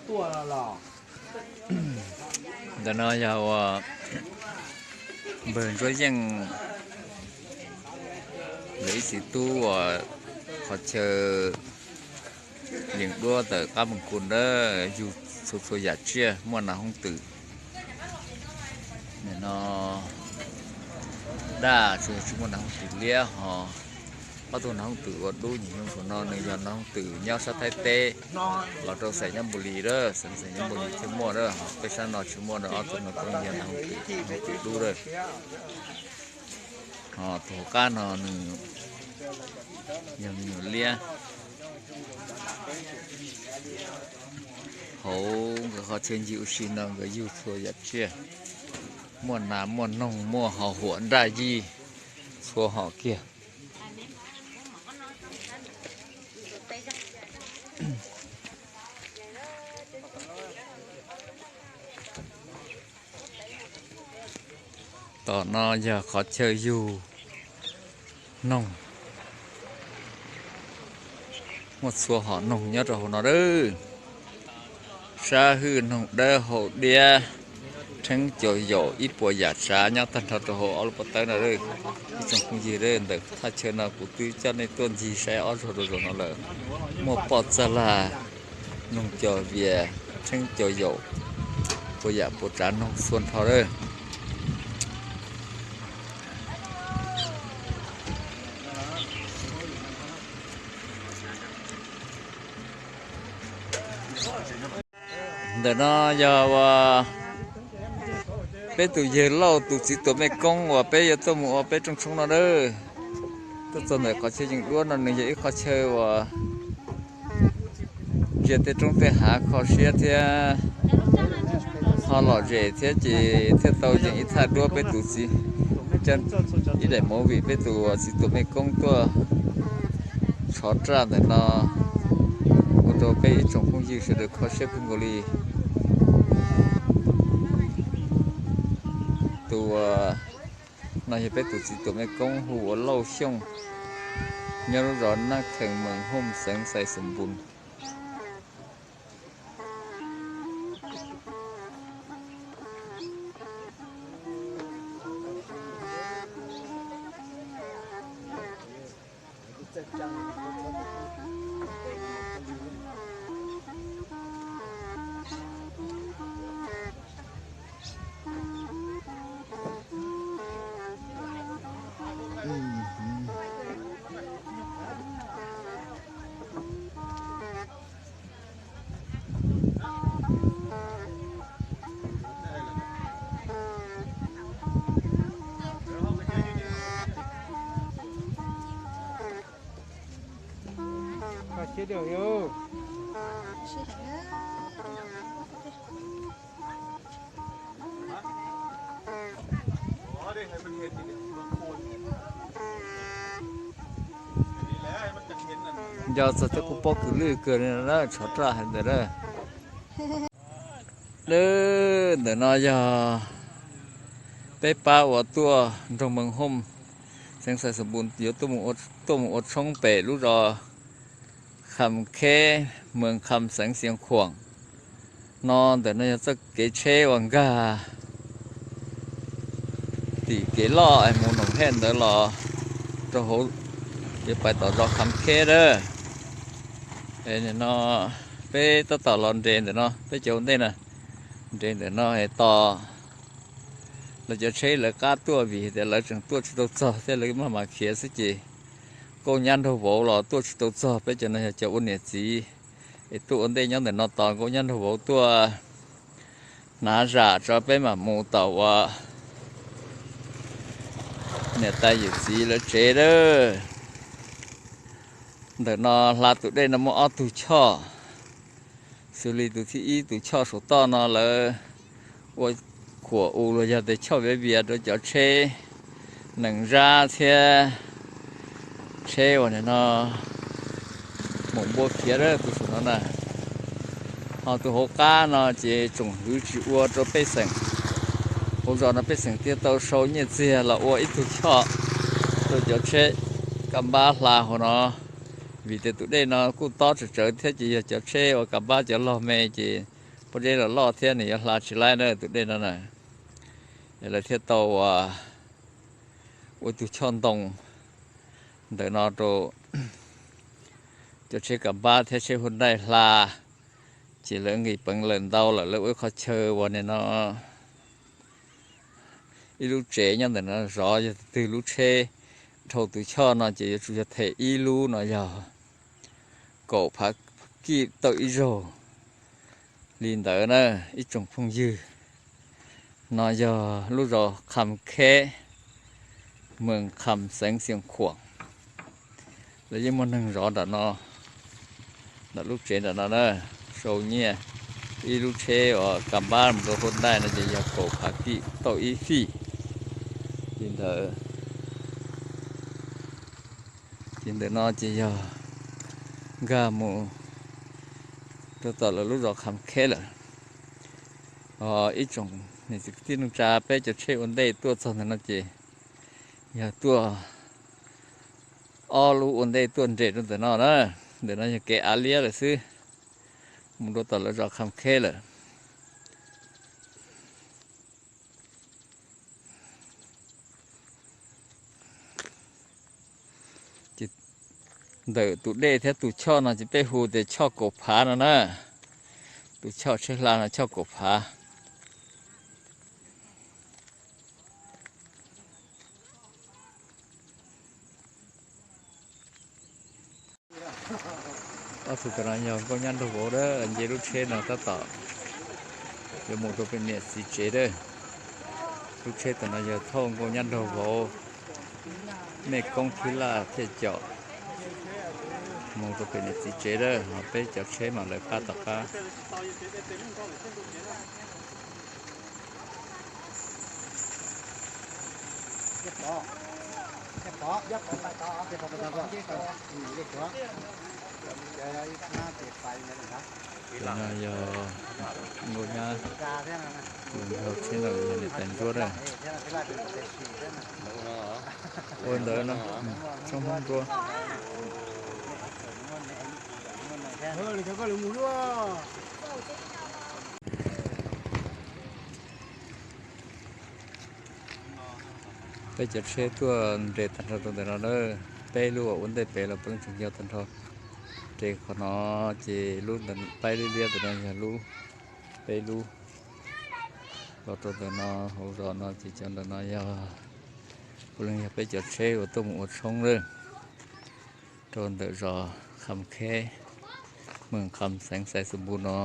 Ntawm no yog uas npawg Ntsuab Yeej, nkawd ib txiv tub uas qhov chaw yees duab ntawm qab Moos Kus na, yug txhua txhua yam tsiaj, muaj nas hoob twm, nim no daj tsis muaj nas hoob twm liab ho. Ob tug nas hoob twm uas dub nyiam nyob saum no nws yog nas hoob twm nyob sab Thaib teb los rau xeem Nyab Npu Lis lawm, xeem xeem Nyab Npu Lis thiaj muaj lawm, peb sab no tsis muaj lawm. Ob tug no kuj yog nas hoob twm, nas hoob twm dub lawm. Ho tus hauv qab no nws yog me nyuam liab. Hauv nkawd qhov chaw ncig ua si no nkawd yug txhua yam tsiaj, muaj nas muaj noog muaj ho huam nraj yij txhua hom kiag. Tom no yog qhov chaw yug noog, muaj txhua hom noog nyob rau hauv no lawm. Sab hwj, noog dawb, hau diab, rheeb caus yaum, ib puas yam tsav nyob tag nrho rau hauv ob lub pob tawb no lawm. Ib tsoom phooj ywg, ntawm thaj chaw no kuv twb coj nej tuaj ncig saib ob zaug rau zaum no lawm. Muaj poj txag lag, noog caus vias, rheeb caus yaum, puas yam puas tsav noog txhua nrho lawm. Ntawm no yog uas peb tus yawg Lauj tus txiv tuam mej koob uas peb yuav tuaj mus ua peb rooj tshoob no lawm. Tuaj txog ntawm qhov chaw yees duab no nws yog ib qhov chaw uas ntsia tej roob tej hav kho siab thiab ho lom zem thiab ces thiaj tau yees ib thaj duab peb tus txiv, ib daim movie peb tus txiv tuam mej koob tuaj tshov raj ntawm no ua rau peb ib tsoom phooj ywg sawv daws kho siab kawg nkaus li. Tus uas no yog peb tus txiv tuam mej koob hu ua Lauj Xyooj, nyob lub zos Naj Khees, Mees Hooj, xeev Xais Xoom Npus. Nco txog tej qub pob kws lwj kawg li no na, tshov raj hais ntawd na. Lawm ntawm no yog peb pab uas tuaj nroog Mees Hooj, xeev Xais Xoom Npus yuav tuaj mus ua tshoob pem lub zos Kham Kheb, Mees Kham, xeev Xiav Khuam no. Ntawm no yog txoj kev tsheb uas nkag tim kev loj es mus Noom Hej ntawd los rau hauv, yuav pais tom zos Kham Kheb lawm. No peb tab tom los nres ntawm no, peb cov ua ntej na, nres ntawm no es tos lawv cov tsheb lawv qab tuaj vim tias lawv tseem tuaj tsis tau txog thiab lawv maj mam khiav xwb ces nkauj nyab nraug vauv los tuaj tsis tau txog. Peb cov no yog cov ua niam txiv es tuaj ua ntej nyob ntawm no tos nkauj nyab nraug vauv tuaj hnav zam tso peb mam mus tom uas niam tais yawm txiv lawv tsev lawm. Ntawm no hla tus dej no muaj ob tug choj, xws li tus thib ib tus choj saum toj no lawv ua khuam u los yog tias choj viav vias rau cov tsheb nees zab thiab tsheb uas nim no mus npua khiav lawm tus saum no na. Ho tus hauv qab no ces tsoom hwv tsis ua rau pej xeem, hauv zos no pej xeem thiaj tau sau nyiaj txiag los ua ib tug choj rau cov tsheb kaj npab hla hauv no. Vim tias tus dej no kuj tob tsawv tsawv thiab ces yog cov tsheb uas kaj npab cov log me ces Pob zeb los loj thiab nws yuav hla tsis laib na tus dej no na. Lawv thiaj tau ua, ua tus choj ntoo ntawm no rau cov tsheb kam pab thiab tsheb hu daij hla. Ces lawv nqis peev lawm ntau lawm, lawv ua ib qhov chaw uas nim no ib lub tsev nyob ntawm no zov, yog tus twg lub tsheb dhau tus choj no ces yuav tsum yog them ib lub no yog kaum phav kij tauj ib zaug li ntawd na ib tsoom phooj ywg. No yog lub zos Kham Kheb, moos Kham, xeev Xiav Khuam. Lawv yeej muaj neeg zov nram no, nram lub tsev nram no na, sau nyiaj. Ib lub tsheb uas kam pab mus rau hu daij no ces yog kaum phav kij tauj ib fij li ntawd. Ces ntawm no ces yog nkag mus rau tom lawv lub zos Kham Kheb lawm. Ib tsoom niam txiv kwv tij neej tsa, peb cov tsheb ua ntej tuaj txog ntawm no ces yog tuaj ob lub ua ntej tuaj nres rau ntawm no na. Ntawm no yog kev av liab lawm xwb, mus rau tom lawv zos Kham Kheb lawm. Ces ntawm tus dej thiab tus choj no ces peb hu tias choj kaum phav no na. Tus choj tsheb hla no choj kaum phav. Ob tug tam no yog Nkauj Nyab Nraug Vauv a, nce lub tsheb no tab tom yuav mus rau pem niam txiv tsev a. Lub tsheb tam no yog thauj Nkauj Nyab Nraug Vauv, mej koob thib laj thiaj caum mus rau pem niam txiv tsev a, ho peb cov tsheb mas lawv pab tom qab. Tam no yog Nkauj Nyab, tus nraug tsheb no yog niam tais Ntsuab a. Ua ntawd no, tsob Hmoob Ntsuab. Peb cov tsheb tuaj nres tag nrho rau ntawm no na, peb lub uas ua ntej pem los puav leej tseem yog tag nrho. Nres qhov no ces lub ntawm paib liab liab ntawm no yog lub, peb lub. Los rau ntawm no hauv zos no ces cov ntawm no yog puav leej yog peb cov tsheb uas tuaj mus ua tshoob lawm rau ntawm zos Kham Kheb, moos Kham, xeev Xais Xus Npus no.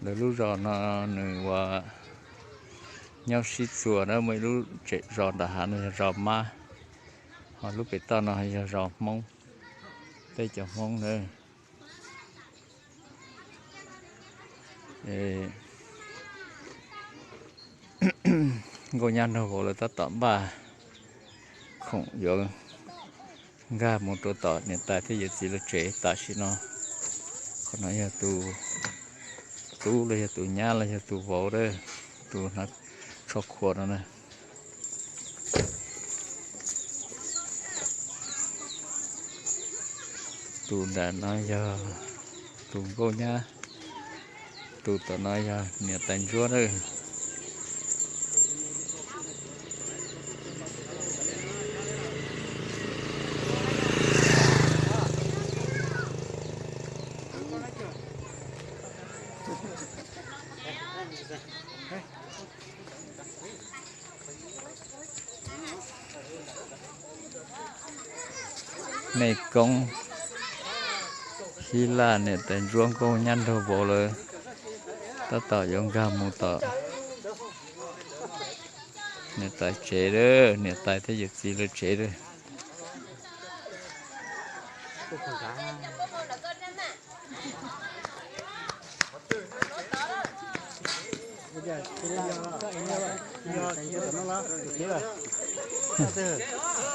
Lawv lub zos no nws ua nyob sib txuas na, muaj ib lub zos nram hav no yog zos Mab, ho lub pem toj no yog zos Hmoob, peb cov Hmoob na. Nkauj Nyab Nraug Vauv lawv tab tom npaj khoom yuav nkag mus rau tom niam tais thiab yawm txiv lawv tsev tam sim no. Qhov no yog tus tub los yog tus nyab los yog tus vauv, tus hnav tsho khuam no na. Tus nram no yog tus nkauj nyab, tus tom no yog niam tais Ntsuab na. Mej koob hib laj niam tais Ntsuab, nkauj nyab nraug vauv lawv tab tom yuav nkag mus tom niam tais tsev lawm, niam tais thiab yawm txiv lawv tsev lawm.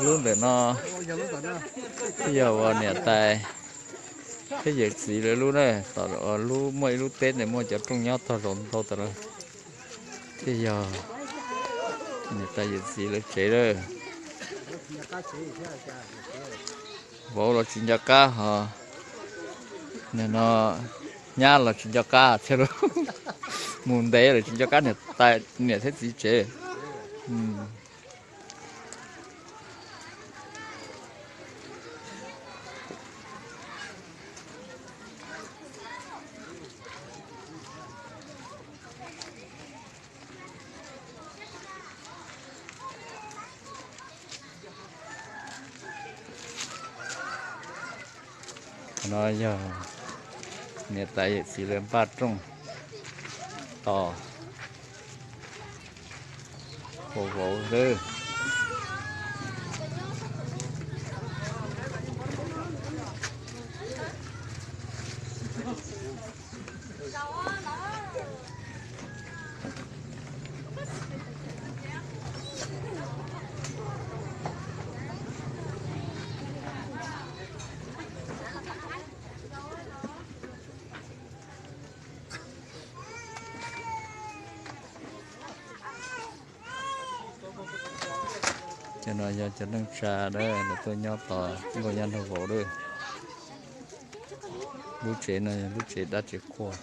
Lub ntawm no thiaj yog uas niam tais thiab yawm txiv lawv lub na. Tom lub muaj ib lub teb ntawd muaj cov rooj nyob tog zaum ntau tas lawm, thiaj yog Niam tais yawm txiv lawv tsev lawm. Vauv los tsis nco qab ho, nim no nyab los tsis nco qab thiab lauj. Mus ntev lawm tsis nco qab niam tais niam thiab txiv tsev. No yog niam tais yawm txiv lawv npaj rooj tos hu vauv lawm. Cov no yog cov neej tsa lawv tuaj nyob tos nkauj nyab nraug vauv lawm. Lub tsev no yog lub tsev dab tsev qhua.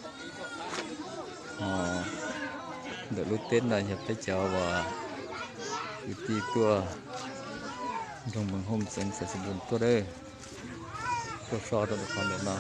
Ntawm lub teb no yog peb cov uas kwv tij tuaj nroog Mees Hooj xeev Xais Xais Npus tuaj lawm, tuaj so rau qhov ntawm no.